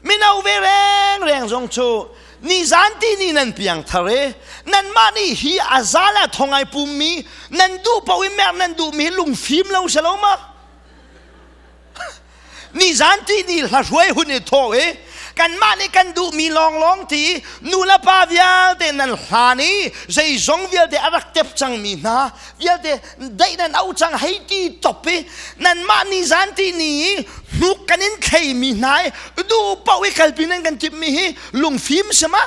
Mino ve rengreng zong cu nizan ti ni nan piang thar i nanmah nih hi a zal a thong ai pummi nan duh paoh i mer nan duhmi lungfim lo si lo ma? Nizan ti ni hlahruai hun i thawh i kanmah nih kan duhmi lawnglawng ti nu le pa vialte nan hlan i zeizong vialte a rak tep cangmi hna vialte daih nan au cang hei ti top i nanmah nizan ti ni i hnuk kan in thleimi hna i duh paoh i kalpi nan kan timhmi hi lungfim si ma?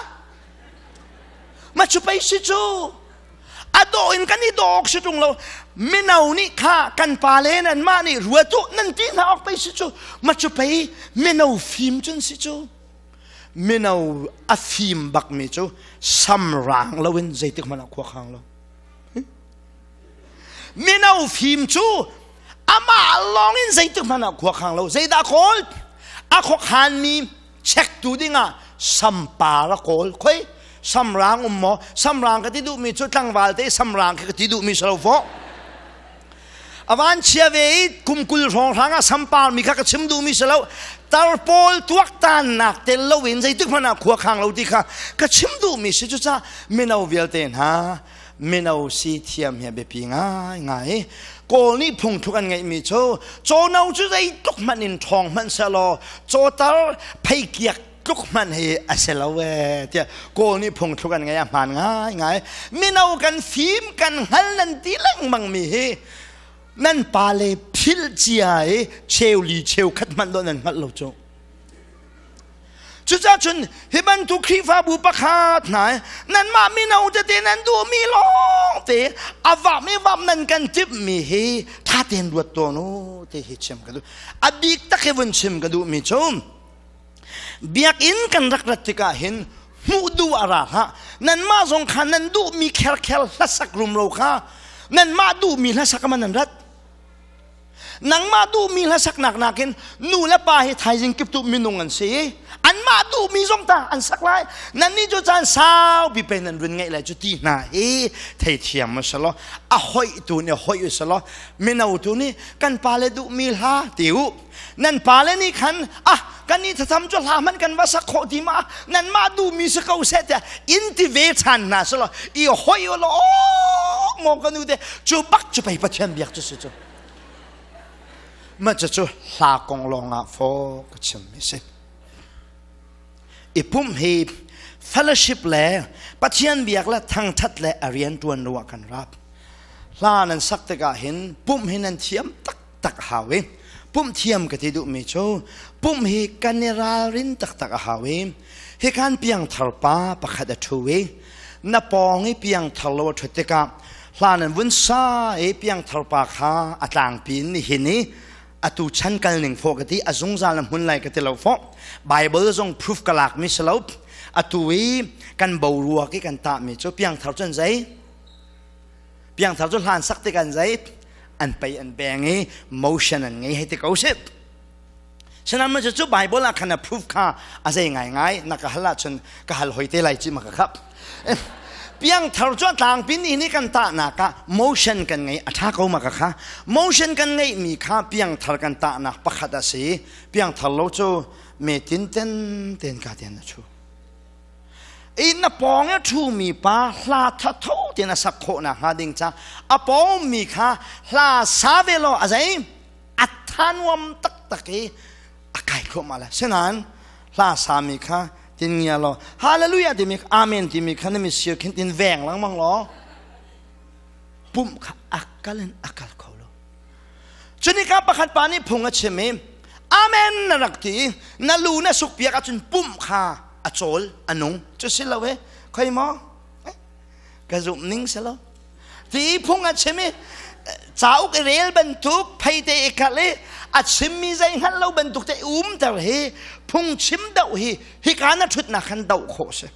Ma cu pei si cu a dawh in kan i dawh awk si ṭung lo. Mino nih kha kan pale nanmah nih ruat u nan ti hna awk pei si cu. Ma cu pei mino fim cun si cu. Mino a fim bakmi cu samrang loin zeitik hmanh ah khua khang lo. Mino fim cu amah lawng in zeitik hmanh ah khua khang lo. Zeidah kawl? A khuakhanmi check tu dingah sampar a kawl. Khoi samrang um maw? Samrang ka ti duhmi cu tlangval te samrang khi ka ti duhmi si lo fawh. A van chia ve i kum 20 hrawng hrang ah sampar mi kha ka chim duhmi si lo. Tar pawl tuaktannak tel loin zeitik hmanh ah khua khang lo ti kha ka chim duhmi si. Cucaah mino vialte hna, mino si thiam hi a biapi ngaingai. Kawl nih phungthluk an ngeihmi cu cawno cu zeitluk hmanh in ṭhawng hmanh sehlaw cawtar pheikiak tluk hmanh hi a si lo ee tiah Kawl nih phungthluk an ngeih. A hmaan ngaingai. Mino kan fim kan hngal nan ti lengmang mi hi nan pale philh cia i cheu li cheu khat hmanh dawh nan hngalh lo cu. Cucaah cun hi bantuk Khrihfabu pakhat hna nanmah mino tete nan duhmi lawng te a vam i vam nan kan timhmi hi ṭha tein ruat tawn u ti hi chim ka duh. A bik tak hi vun chim ka duhmi cu biakinn kan rak rat tikah hin hmuh duh a ra hlah. Nanmah zong kha nan duhmi kherkhel hlasak rumro kha nanmah duhmi hlasak man nan rat. Nangmah duhmi hlasaknak nakin nu le pa hi thaizing kiptu minung an si i anmah duhmi zong ta an sak lai. Nannih cu caan saupi pe nan run ngeih lai cu ti hna hi theithiam u selaw, a hoih tu nih hoih u selaw, mino tu nih kan pale duhmi hla ti u. Nan pale nih khan ah kan i thatham cu hla hmanh kan va sak khawh ti ma, nanmah duhmi si ko seh tiah in ti ve ṭhan hna selaw, i hoih u law maw ka nu te cu bak cu pei Pathian biak cu si cu. Mah cucu hla kong lawngah faw ka chimmi si. I pumh hi fellowship le Pathian biak le thangthat le a rian ṭuan ruah kan rap. Hla nan sak tikah hin pumh hi nan thiam taktak a hau i pumh thiam ka ti duhmi cu pumh hi kan i ralrin taktak a hau i hikan piangthar pa pakhat a ṭhu i na pawng i piangthar lo a ṭhut tikah hla nan vun sa i piangthar pa kha a tlangpi in nihin i atu chan kal ning fawh ka ti. A zungzal na hmun lai ka ti lo fawh. Bible zong proof ka lak mi si lo. Atu i kan boruak i kan tah mi cu piangthar cun zei piangthar cu hlan sak ti kan zei an pei an beng i motion an ngei hei ti ko si. Sinain cu cu Bible ah khan a proof kha a zei ngaingai na ka hal ahcun ka hal hoi te lai ci ma ka khap. Piangthar cu a tlangpi ni nih kan tahnak ah motion kan ngei a ṭha ko ma ka kha. Motion kan ngeihmi kha piangthar kan tahnak pakhat a si. Piangthar lo cu me tin ten ten ka ten a chu. I na pawng i ṭhumi pa hla thatho tein a sak khawh nakhnga ding ca a pawngmi kha hla sa ve law a zei a thanuam taktak i a kai thluahmah lai. Sinain hla sami kha tin ngia law hallelujah timi amen timi kha na mitsir khin tin veng lengmang law pumh kha akal in akal kho lo. Cunika pakhat pa nih phung a chim i amen na rak ti i na lu na suk piak ahcun pumh kha a cawl a nung cu si lo e khoi maw ka zumh ning si lo ti phung a chim i cauk i rel bantuk pheite i kal i a chimmi zei hngalh lo bantuk te umter hi phung chim doh hi hika na ṭhutnak khan doh khawh si.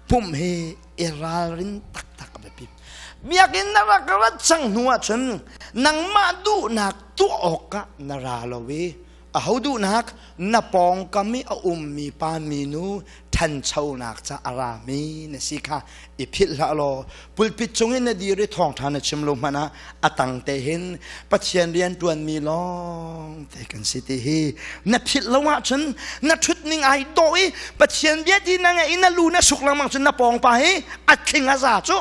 Pumh hi i ralrin taktak a biapi. Biakinn na rak rat cang hnu ahcun nangmah duhnak tuah awkah na ra lo i aho duhnak, na pawngkam i a ummi pa minu ṭhat. Ṭhanchonak ca a rami na si kha i philh hlah law pulpit cungin na dir i thawngṭha na chim lo hmanh ah a tang te hin Pathian rian ṭuanmi lawng te kan si ti hi na philh lo ahcun, na ṭhut ning ai dawh i Pathian bia ti na ngaih i na lu na suk lengmang cun na pawng pa hi a thling a za cu.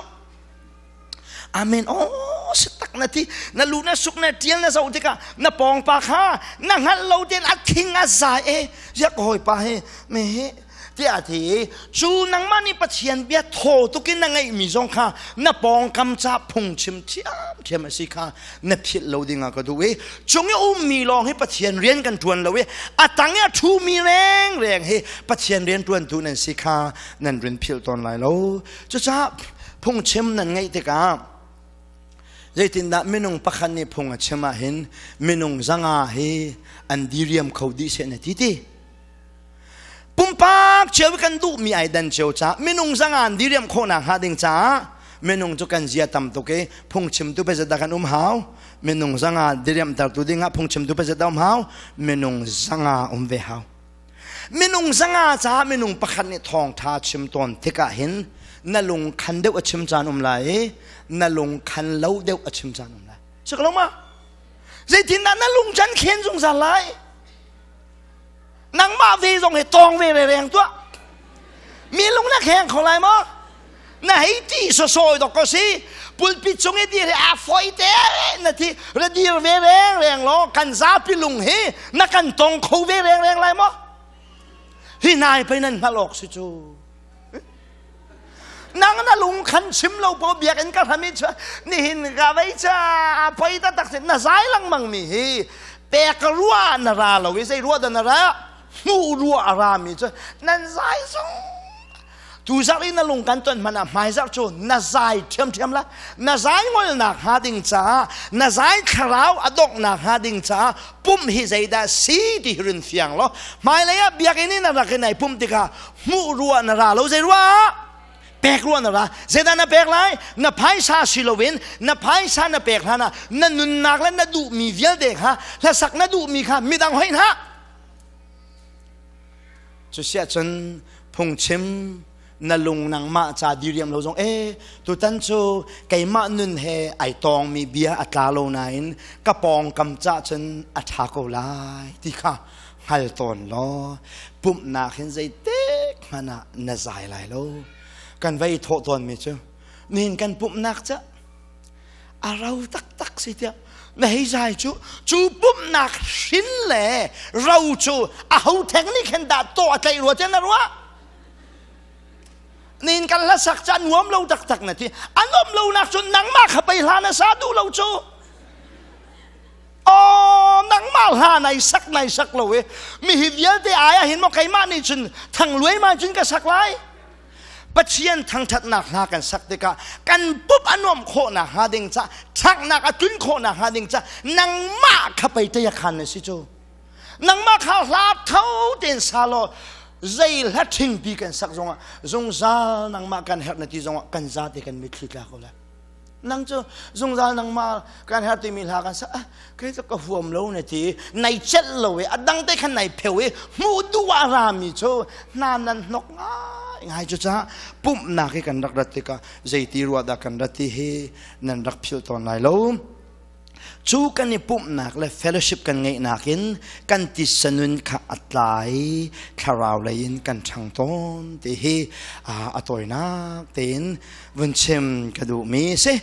Amen, oh, si tak na ti. Na lu na suk, na tial, na zoh tikah na pawng pa kha na hngalh lo tein a thing a za e, ziak hawi pa he me he tiah ti cu. Nangmah nih Pathian bia thaw tukin na ngeihmi zong kha na pawngkam ca phungchim thiamthiam a si kha na philh lo ding ah ka duh i cung i ummi lawng hi Pathian rian kan ṭuan lo i a tang i a ṭhumi rengreng hi Pathian rian ṭuantu nan si kha nan rin philh tawn lai lo. Cucaah phungchim nan ngeih tikah zeitindah minung pakhat nih phung a chim ahhin minung 500 hi an diriam kho dih seh na ti ti? Pumpak cio kan duhmi ai dan cio caah minung 500 an diriam khawhnak hnga ding caah, minung cu kan zia tam tuk i, phungchimtu pei kan um hau? Minung 500 diriamtertu dingah phungchimtu pei um hau? Minung 500 um ve hau. Minung 500 caah minung pakhat nih thawngṭha chim tawn tikah hin na lung khan deuh a chim caan um lai i na lung khan lo deuh a chim caan um lai. Si ko ma? Zeitindah na lung can khen zungzal lai? Nangmah ve zong hi tawng ve reng tuah. Mi lung na kheng kho lai maw? Na hei ti sosawi dok ko si. Pulpit cung i dir hi a foi te na thi ra dir ve reng reng lo, kan zapi lung hi na kan tong kho ve reng reng lai maw? Hi nai pei nan hngalh awk si cu. Nang na lung khan chim lo po biakinn ka hrami chu nihin ka vei cha poi ta tak na zai langmang mi hi pek rua na ra lo i zei rua da na ra? Hmuh rua a ra mi cu nan zai zong tu zarh i na lung kan ton hmanh ah hmaizarh cu na zai ṭhiamṭhiam la. Na zai ngolnak hnga ding caah, na zai thlarau a donghnak hnga ding caah, pumh hi zeidah si ti hi rin fiang law hmailei ah biakinn in na rak i nai pumh tikah hmuh ruah na ra lo. Zei ruah? Pek ruah na ra. Zeidah na pek lai? Na phaisa si loin, na phaisa na pek hlan ah na nunnak le na duhmi vialte kha, hlasak na duhmi kha midang hoih hlah. Cusiahcun phungchim na lung nangmah ca diriam lo zong e, tutan cu keimah nun he ai tawngmi bia a tla lo nain ka pawngkam ca cun a ṭha ko lai ti kha hngal tawn law pumhnak hin zeitik hmanh ah na zai lai lo. Kan vai thawh tawnmi cu nihin kan pumhnak ca a ro taktak si tiah na hei zai cu, cu pumhnak hrin le ro cu a ho theng nih khin dah tawh a tlaih rua tiah na ruah? Nin kan hlasak ca nuam lo taktak na ti. A nuam lo nak cu nangmah kha pei hla na sa duh lo cu. Oh, nangmah hla nai sak, nai sak lo e. Mi hi vialte ai ah hin maw keimah nih cun thang luai ma cun ka sak lai? Pathian thangṭhatnak hla kan sak tikah kan pup a nuamh khawhnak hnga ding ca, ṭhaknak a tlun khawhnak hnga ding ca, nangmah kha pei tei a khan na si cu. Nangmah kha hla tho tein sa law zei hla ṭhingpi kan sak zongah zungzal nangmah kan herh na ti zongah kan zate kan mitthli tla ko lai. Nang cu zungzal nangmah kan herh timi hla kan sak, ah, kei cu ka huam lo na ti, nai celh lo i a dang te khan nai pheu i hmuh duh ah rami cu hna nan hnok ngai ngai. Cu caah pumhnak hi kan rak rat tikah zeiti ruah dah kan rat ti hi nan rak philh tawn lai lo. Cu kan i pumhnak le fellowship kan ngeihnak in kan titsa nun kha a tlai, thlarau lei in kan ṭhang tawn ti hi a tawinak tein vun chim ka duhmi si.